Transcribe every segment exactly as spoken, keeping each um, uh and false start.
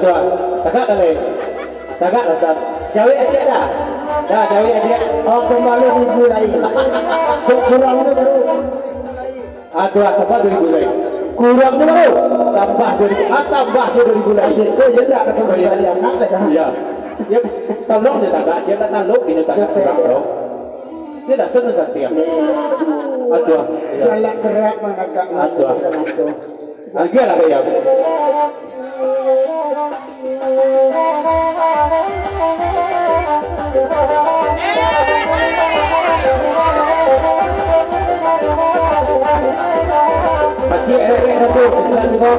Tuan, tagak dah lai. Tagak lah, Ustaz. Jawek adiak dah. Dah, jawek adiak. Oh, kembali ribu lai. Kok kurang tu baru. Ah, Tuan, tambah dua ribu lai. Kurang tu baru. Tambah dua ribu. Ah, tambah dua ribu lai. Aduh, tu je tak kata kembali anak dah. Ya. Ya, tolong je tagak, je tak taluk, bina tagak Siap, siap. Kurang tu. Dia dah senang santiang. Aduh. Ya. Galak berat mangagak. Aduh. Sekarang tu. Agiah lah, Bang. Pacik, eh, eh, satu, satu, dua.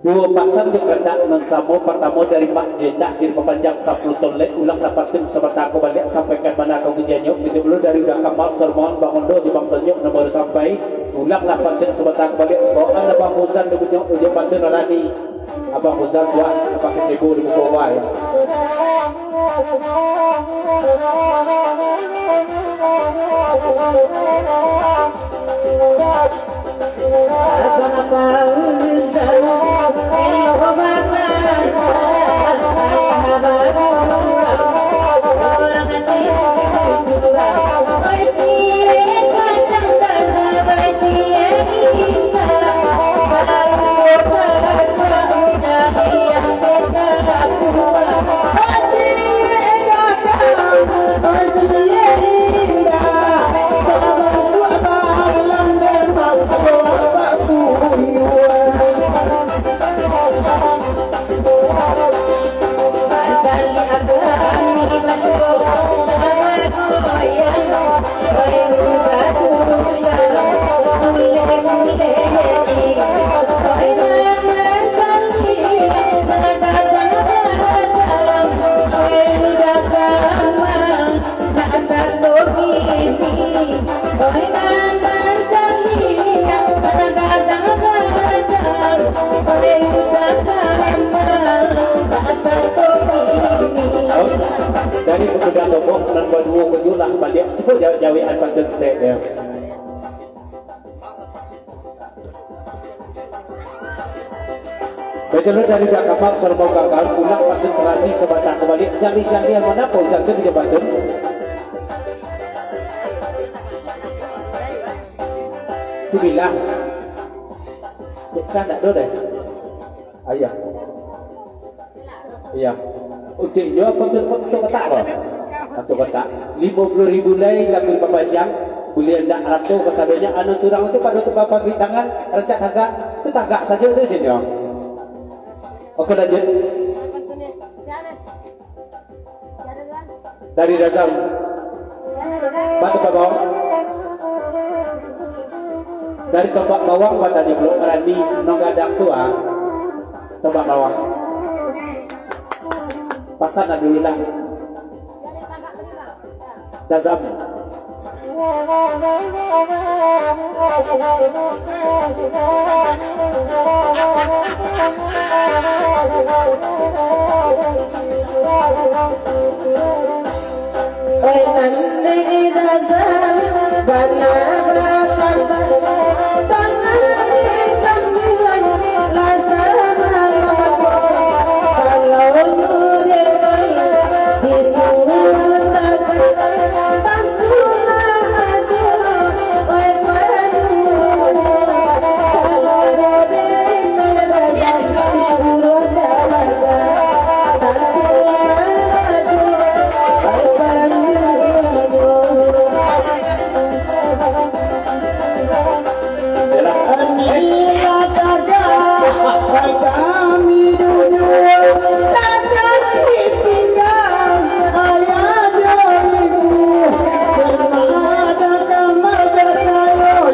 Duo pasan jo kandak nan samo, partamo dari Mak Jendak, diri papanjang sapuluah ton lai, ulang lah pantun sabanta ko baliak, sampaikan bana ka ujiannyo, itu dulu dari Uda Kamal, Sormohon, Bang Ondo, di Bang Tonyok, nan baru sampai, ulang lah pantun sabanta ko baliak, bawaan Abang Fauzan, di Bujang, Ujang Pantun Rani, Abang Fauzan buah, pakai sebo di muko bawah, ya. Dari Pemuda Lombok nan baduo ko juo lah baliak. Cubo ja-, jawekan pantun stek, ya. Bajalo dari Jakarta, Sorong Gagal, pulang pantun Rani sabanta ko baliak. Jani-jani yang mana pun satu di jabatan. Sembilan. Sekian tak ada deh. Ayah. Iya. Untuak inyo, apa tu, apa tu kotak, apa? Satu kotak. Limo puluah ribu lai, lagu limo pajang. Buliah ndak rato kasadonyo, anu surang tu pado tu bapaguik tangan, rancak tagak, tu tagak sajo tu je nyo. Oke, lanjut. Dari Razam. Batu Bawang. Dari Tombak Bawang, batanyo pulo, Rani nan gadang tu, ah. Tombak Bawang. Pasan lah dulu lah. Razam. Oi, nandai Razam, bana